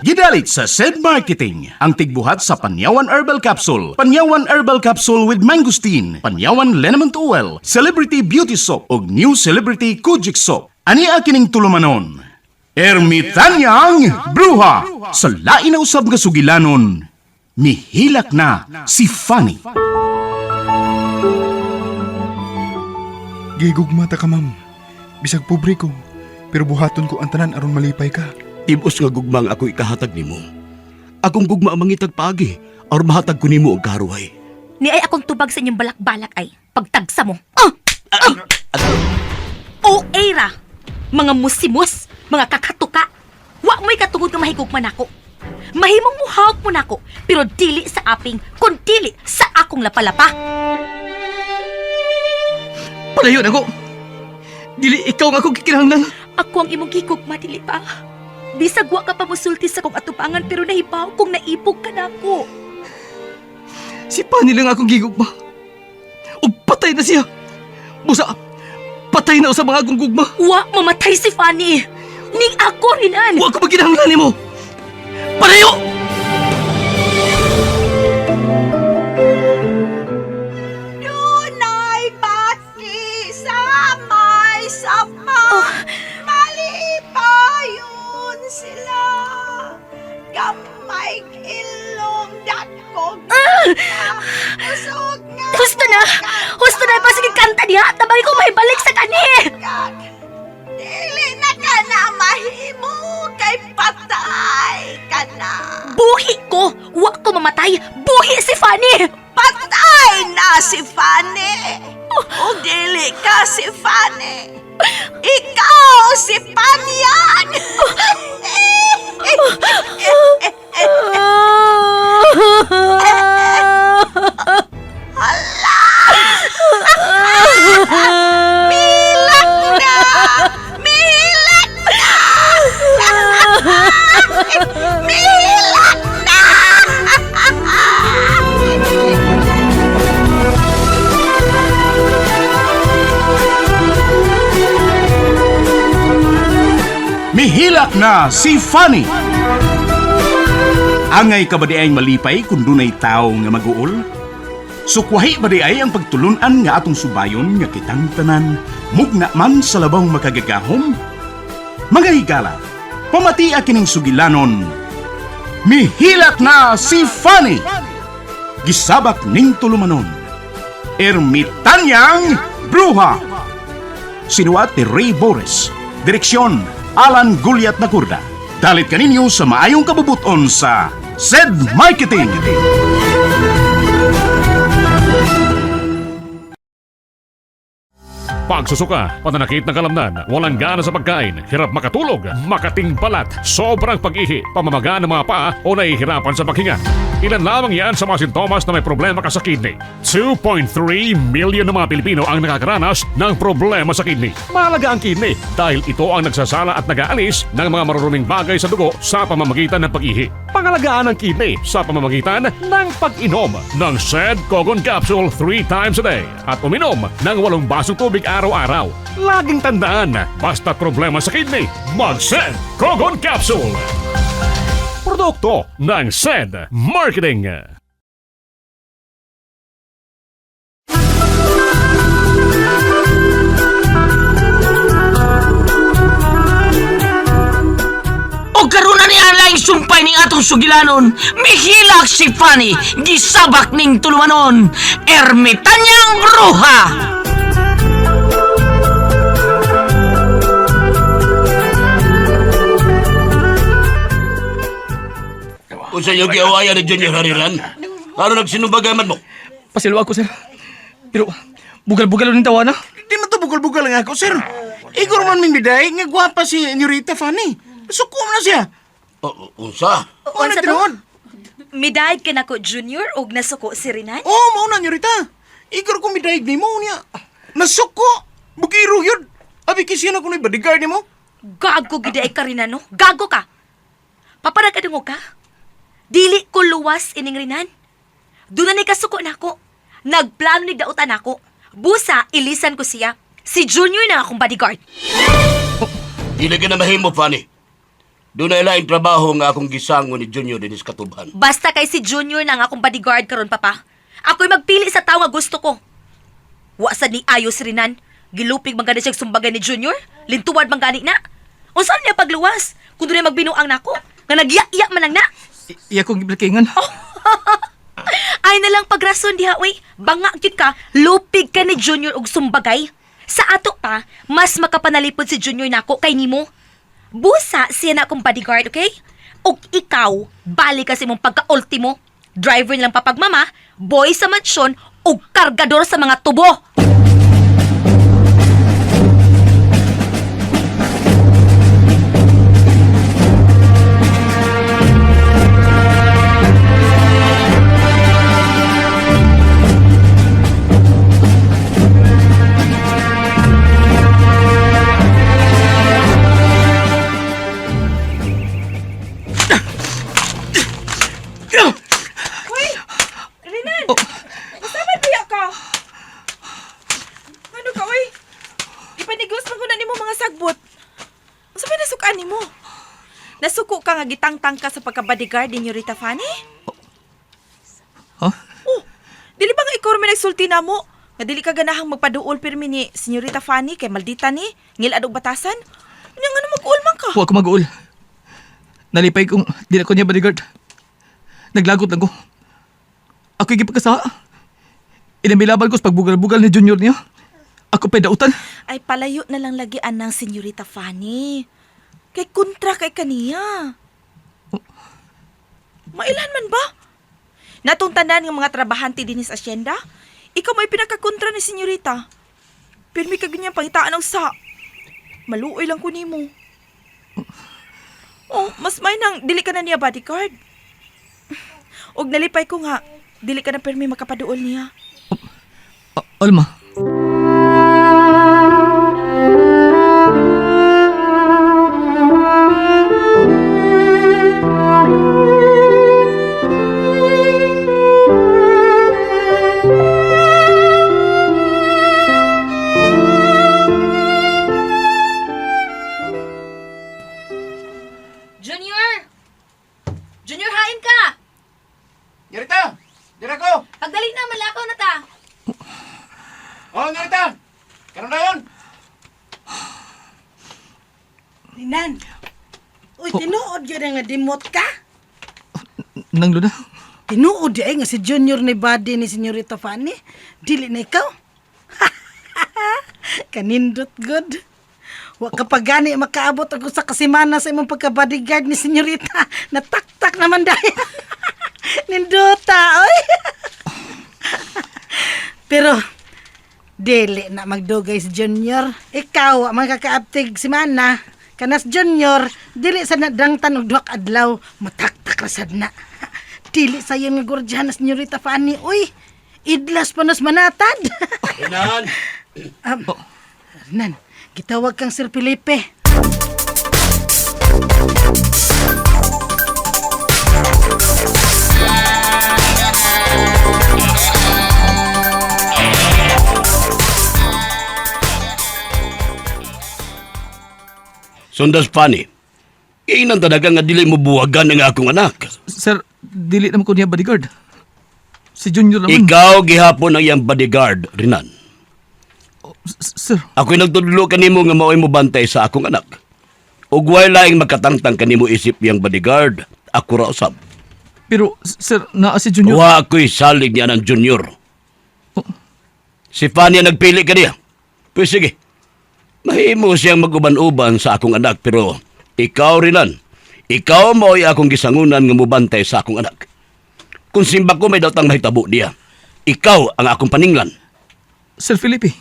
Gidalit sa SED Marketing ang tigbuhat sa Panyawan Herbal Capsule, Panyawan Herbal Capsule with Mangosteen, Panyawan Liniment Oil, Celebrity Beauty Soap ug New Celebrity Kojic Soap. Ani kining tulumanon? Ermitanyang Bruha sa lain na usab nga sugilanon. Mihilak na si Fanny. Gigugma ta ka, ma'am. Bisag pobre ko, pero buhaton ko ang tanan aron malipay ka. Tibos nga gugma ang ako ikahatag nimo. Akong gugma ang mangitag paagi aron mahatag ko nimo ang karuhay. Ni ay akong tubag sa inyong balak-balak ay pagtagsa mo. Ah! Ah! O era, mga musimus, mga kakatuka. Wa mo'y katungod nga mahigugma nako. Mahimong muhawak mo nako, pero dili sa aping, kun dili sa akong lapalapa. Palayo na ko. Dili ikaw nga akong gikinahanglan. Ako ang imong gigugma, dili ba? Bisag wa ka pa musulti sa kong atubangan pero nahibaw kung naibog ka nako. Si Pani lang akong gigugma. Ug patay na siya. Busa, patay na sa mga akong gugma. Wa mamatay si Fanny. Ning ako rinan. Wa ko maginahanglan nimo. Palayo! Dunay bati sa may sapa. Malipayon sila. Gamay ilong dakog. Usog nga. Husto na! Husto na! Pasige kanta diha! Tabagi ko may balik sa kani! kag. Dili na ka na mahimo kay patay ka na. Buhi ko! Wa ko mamatay! Buhi si Fanny! Patay na si Fanny. O dili ka si Fanny. Ikaw si Panyag. Milak na! Milak na! Milak na! Mihilak na si Fanny. Angay ka ba di ay malipay kung dunay tao nga maguol? Sukwahi ba di ay ang pagtulunan nga atong subayon nga kitang tanan, mugna man sa labang makagagahom? Mga higala, pamatia kining sugilanon. Mihilak na si Fanny! Gisabak ning tulumanon. Ermitanyang Bruha! Sinuat ni Ray Boris. Direksyon, Alan Guliat Nakurda. Dalit kaninyo sa maayong kabubuton sa SED Marketing. Pagsusuka, pananakit ng kalamnan, walang gana sa pagkain, hirap makatulog, makating balat, sobrang pag-ihi, pamamaga ng mga paa o nahihirapan sa paghinga. Ilan lamang yan sa mga sintomas na may problema ka sa kidney. 2.3 million na mga Pilipino ang nakakaranas ng problema sa kidney. Mahalaga ang kidney dahil ito ang nagsasala at nag-aalis ng mga maruruming bagay sa dugo sa pamamagitan ng pag-ihi. Pangalagaan ang kidney sa pamamagitan ng pag-inom ng SED Kogon Capsule 3 times a day at uminom ng 8 basong tubig araw-araw. Laging tandaan, basta problema sa kidney, mag-SED Kogon Capsule! Produkto ng SED Marketing. O karon na ni Alaing sumpay ning atong sugilanon. Mihilak si Fanny, gisabak ning tulumanon. Ermitanyang Bruha! Unsa yung giawayan ni Junior Hariran? Ano nagsinubagaman mo? Pasilo ako, sir. Pero bugal-bugal rin tawa na. Di man to bugal-bugal nga ako, sir. Igor man ming biday, nga gwapa si Nurita Fanny. Suko na siya. O, unsa? Ano Unsa to? tinuod? Midaig ka nako, Junior, og nasuko si Rinan? Oo, mao na, Nurita. Igor ko midaig nimo niya. Nasuko. Bugiro yun. Abi kasi na ko na bodyguard nimo. Gago giday ka Rinan, no? Gago ka! Paparagkadungog ka? Dili ko luwas ining Rinan. Doon na ni kasuko nako. Nagplano ni dautan nako. Busa, ilisan ko siya. Si Junior na akong bodyguard. Dili ka na mahimo, Fanny. Doon na ilaing trabaho nga akong gisango ni Junior dinis katubhan. Basta kay si Junior na nga akong bodyguard karon papa. Ako'y magpili sa tao nga gusto ko. Wa sad ni ayos rinan. Gilupig man gani siyang sumbagan ni Junior. Lintuwad man gani na. Unsa niya pagluwas? Kung dunay magbinuang nako, nga nagya-iya man lang na. Iya kong giblikingan. Ay na lang pagrason diha uy. Banga gyud ka, lupig ka ni Junior og sumbagay. Sa ato pa, mas makapanalipod si Junior nako kay nimo. Busa siya na akong bodyguard, okay? Og ikaw, bali kasi mong pagka-ultimo. Driver lang papagmama, boy sa mansyon, ug kargador sa mga tubo. Uy! Renan! Basta biya ka? Ano ka, uy? Ipanigos man ko na nimo mga sagbot. Unsa may nasukaan nimo? Nasuko ka nga gitangtang ka sa pagka-bodyguard ni Rita Fanny? Huh? Oh, dili ba nga ikaw may nagsulti na mo? Nga dili ka ganahang magpaduol pirmi ni Senyorita Fanny kay maldita ni, ngilad og batasan. Unya nga mag-uol man ka. Wa ko mag-uol. Nalipay kung di na ko niya bodyguard. Naglagot lang ko. Ako'y gipagkasaha. Inamilaban ko sa pagbugal-bugal ni Junior niya. Ako pa'y dautan. Ay palayo na lang lagi anang Senyorita Fanny. Kay kontra kay kaniya. Mailan man ba? Natong tanan ng mga trabahante dinhi sa asyenda, ikaw may pinakakontra ni Senyorita. Pirmi ka ganyan pangitaan og sa. Maluoy lang ko nimo. Oh, mas may nang dili ka na niya bodyguard. Og nalipay ko nga, dili ka na pirmi makapaduol niya. Alma. Junior! Junior, hain ka! Narita! Dira ko! Pagdali na, malakaw na ta. Oh, Narita! Karon na yun! Rinan. Uy, tinuod yun nga dimot ka. Nang luna. Tinuod di ay nga si Junior ni Buddy ni Senyorita Fanny. Dili na ikaw. Kanindot good. Wa ka pa gani makaabot ako sa kasimana sa imong pagka-bodyguard ni Senyorita. Nataktak naman dahil. Nindota, oy. Pero dili na magdugay si Junior. Ikaw, ang makakaaptig si Mana. Kanas Junior, dili sa nadangtan og duha ka adlaw, mataktak ra sad na. Dili sa nga gordyahan na Senyorita Fanny. Uy, idlas pa nas manatad. Renan! Nan, gitawag kang Sir Felipe. Sundas Fanny, iinan talaga nga dili mo buwagan ang akong anak. Sir, dili naman ko niya bodyguard. Si Junior naman. Ikaw gihapon ang iyang bodyguard, Renan. Sir, Ako'y nagtudlo kanimo nga mao'y mobantay sa akong anak. Ug way laing makatangtang kanimo isip iyang bodyguard, ako ra usab. pero sir, naa si Junior. Wa ako'y salig niya ng junior. Si Fanny ang nagpili kaniya. Pwes sige, mahimo siyang maguban-uban sa akong anak pero ikaw Renan, ikaw mao'y akong gisangunan nga mobantay sa akong anak. Kung simba ko may datang mahitabo niya, ikaw ang akong paninglan. Sir Felipe.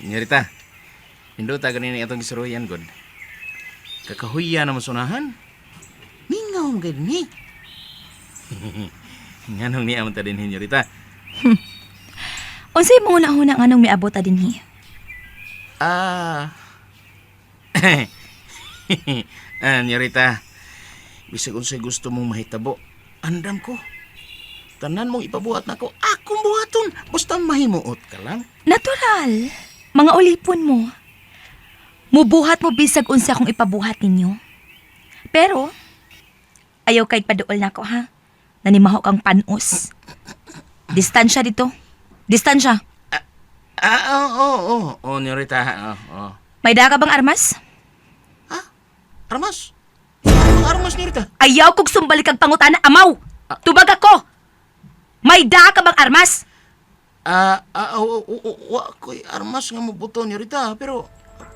Nyorita, hindota ganina itong gisuruyan, god. Kakahuya na masunahan. Mingaw mo gid ni. Nganong niya man ta din, Nyorita? Unsay mo una-una nganong miabot ta dinhi? Ah. Ah, Nyorita, bisag unsay gusto mong mahitabo, andam ko. Tanan mong ipabuhat nako, akong buhaton. Basta mahimuot ka lang. Natural. Mga ulipon mo. Mubuhat mo bisag unsa akong ipabuhat ninyo. Pero, ayaw kahit paduol nako ha. Nanimaho kang panos. Distansya dito. Distansya. Ah, oo, oo, oo. Oh, Nyorita, oo, oo. May dala ka bang armas? Armas? Ang armas, Nyorita? Ayaw kog sumbalik kag pangutana, amaw! Tubag ako! May daa ka bang armas? Ah, ah, oo, oo, oo, wa ko'y armas nga mobuto, Nyorita, pero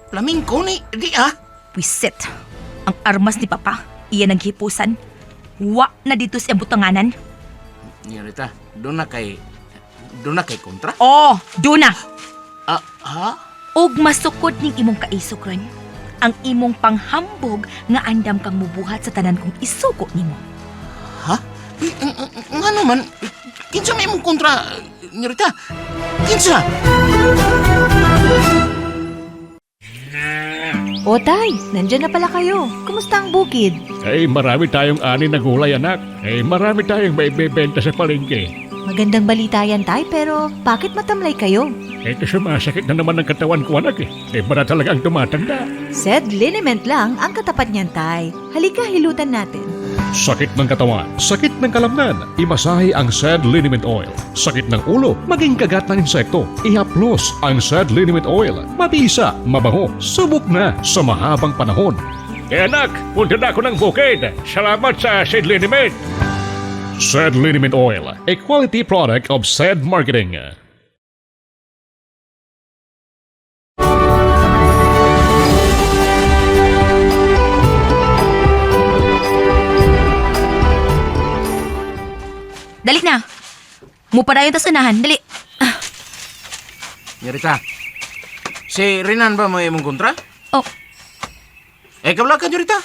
flamingo ni, di ah. Wisit. Ang armas ni Papa, iya naghipusan. Wa na dito sa butanganan. Nyorita, doon na kay kontra? Oh, do na. Ah, ha? Og masukod ning imong kaisog ron. Ang imong panghambog nga andam kang mubuhat sa tanan kong isugo nimo. Ha? Eh, nga naman, kinsa may imong kontra, Nyorita? Kinsa? O tay, nandyan na pala kayo. Kumusta ang bukid? Eh, marami tayong ani na gulay, anak. Eh, marami tayong maibebenta sa palengke. Magandang balita yan tay, pero bakit matamlay kayo? Eh, kasi masakit na naman ang katawan ko, anak eh. Eh, para talaga ang tumatanda. Said liniment lang ang katapat niyan tay. Halika, hilutan natin. Sakit ng katawan, sakit ng kalamnan, imasahe ang Sad Liniment Oil. Sakit ng ulo, maging kagat ng insekto, ihaplos ang Sad Liniment Oil. Mabisa, mabango, subok na sa mahabang panahon. Eh anak, punta na ako ng bukid. Salamat sa Sad Liniment. Sad Liniment Oil, a quality product of Sad Marketing. Dali na. Mupadayon ta sa unahan. Dali. Nyorita, si Renan ba may imong kontra? Oh, Eh, kabla ka, Nyorita.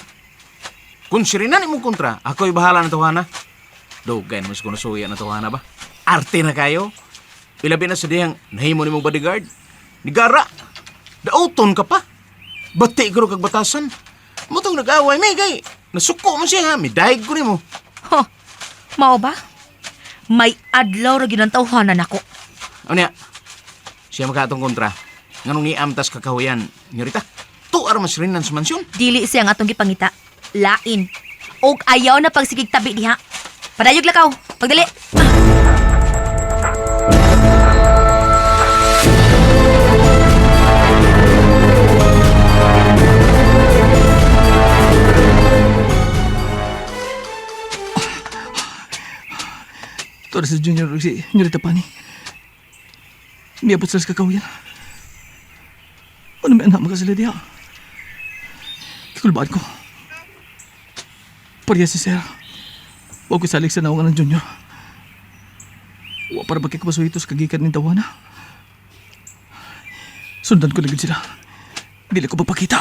Kung si Renan imong kontra, ako'y bahala na tuwana. Dugay naman sa kunasuya na tuwana ba? Arte na kayo. Ilabi na sa dihang nahimo nimong bodyguard. Nigara. Dauton ka pa. Bati ko kag batasan. Mutong nag-away, may gay. Nasuko mo siya ha. Midayeg ko nimo. ho. Mao ba? May adlaw ra gyud ang tawhanan nako. Ano niya? Siya makaatong kontra. Nganong niamtas kakahuyan. Nyorita, tuar mas Renan sa mansyon. Dili siya ang atong gipangita. Lain. Og ayaw na pagsigig tabi diha. Padayog lakaw. Pagdali. Ito na si Junior ug si Nyorita Pani. Miabot sila sa kakahuyan. Ano may anak mga sila diha? Kikulbaan ko. Pareha si Sir. Huwag ko salig sa naungan ng Junior. Wa para magkikabasuhito sa kagikan ni Tawana. Sundan ko na gud sila. Dili ko papakita.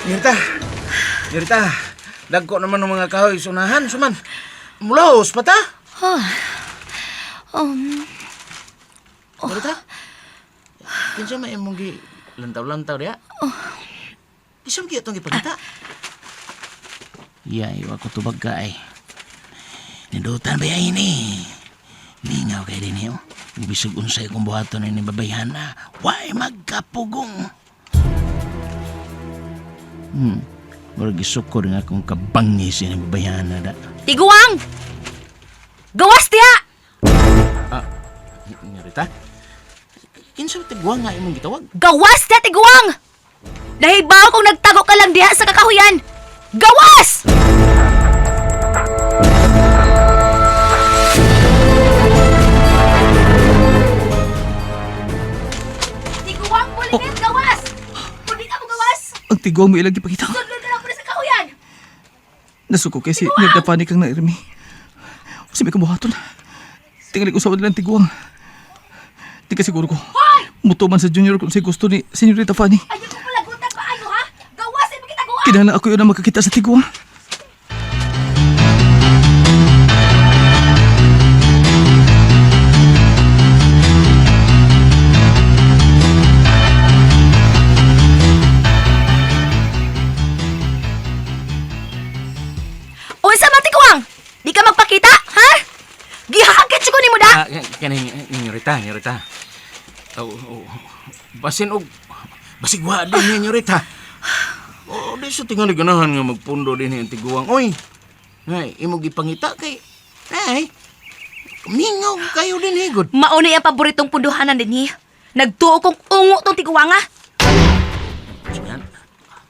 Nyorita, Nyorita, dagko naman ng mga kahoy sunahan, suman. Mulaos pa ta? Nyorita, kinsa may imong gi lantaw-lantaw diya? Kinsa man itong gipakita? Ya, iwa ko tubag ka ay. Nindutan ba ini? Mingaw kay din oh. Bisag unsay kong buhaton ni babayhana, way magkapugong. Murag isukod nga akong kabangis ini babayhana da. Tiguang! Gawas diha! Nyorita, kinsa tigwa nga imong gitawag? Gawas diha, tiguang! Nahibaw kung nagtago ka lang diha sa kakahuyan! Gawas! tiguang mo ilang gipakita. Sudlon ka na po sa kahuyan! Nasuko kay si Nilda Fanny kang nairmi. Usa may kumuhaton. Tingali ko sa nilang tiguang. Di ka siguro ko. Mutuman sa Junior kung si gusto ni Senyorita Fanny. Ayaw ko palagutan pa ayo ha! Gawasin mo kita guwa! Kinahanglan ako yun ang magkakita sa tiguang. Unsa man tiguang? Di ka magpakita, ha? Gihagit ko nimo da. Ah, kaning nyorita, nyorita. Oh, oh, basin og basig wa din ni nyorita. Oh, di sa tingali ganahan nga magpundo din ang tiguang. Oy. Ay, imo gipangita kay ay. Mingaw kayo din higod. Mao ni ang paboritong punduhanan dinhi. Nagtuo kong ungo tong tiguang ha.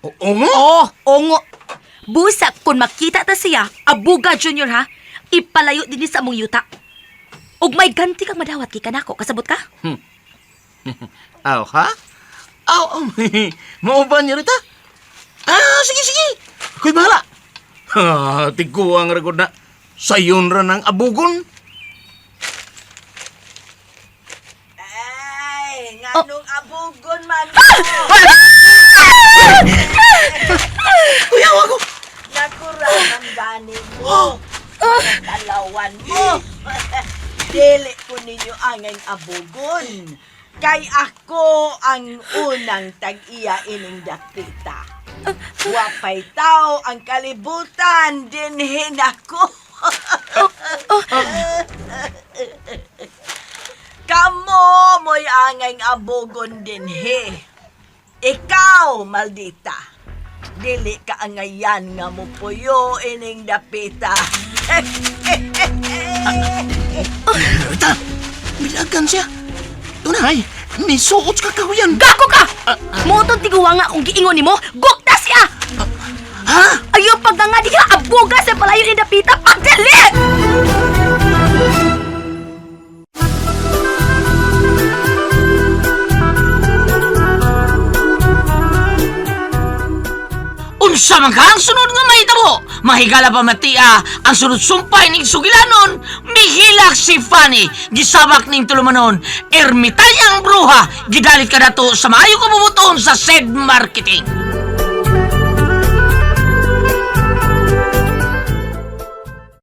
O, ungo? Oh, ungo. Busa kung makita ta siya, Abuga Junior ha, ipalayo dinhi sa among yuta. Ug may ganti kang madawat kay kanako, kasabot ka? Aw, ha? Aw, oh, mao ba nyorita? Ah, sige, sige. Ako'y bahala. Ha, tiguang ra gud na. Sayon ra ng abugon. Ay, nganong abugon man mo. Kuya, ako. Nakuraman gani mo. Talawan mo. Dili ko ninyo angay abugon. Kay ako ang unang tag-iya ining dakita. Wapay tao ang kalibutan, dinhin ako. Kamo mo'y angay abugon dinhi. Ikaw, maldita. Dili ka angayan nga mupuyo ining dapita. Nyorita, milagan siya. Tunay, misuot ka kahuyan. Gago ka! Mo tong tiguang nga kung giingon nimo, gukta siya! Ha? Ayaw pagdanga di ka abuga sa palayo ni Dapita, pagdali! Unsa man ka ang sunod nga mahitabo? Mahigala pa matia ang sunod sumpay ning sugilanon, mihilak si Fanny, gisabak ning tulumanon, ermitanyang bruha, gidalit ka dato sa maayo kabubuton sa said marketing.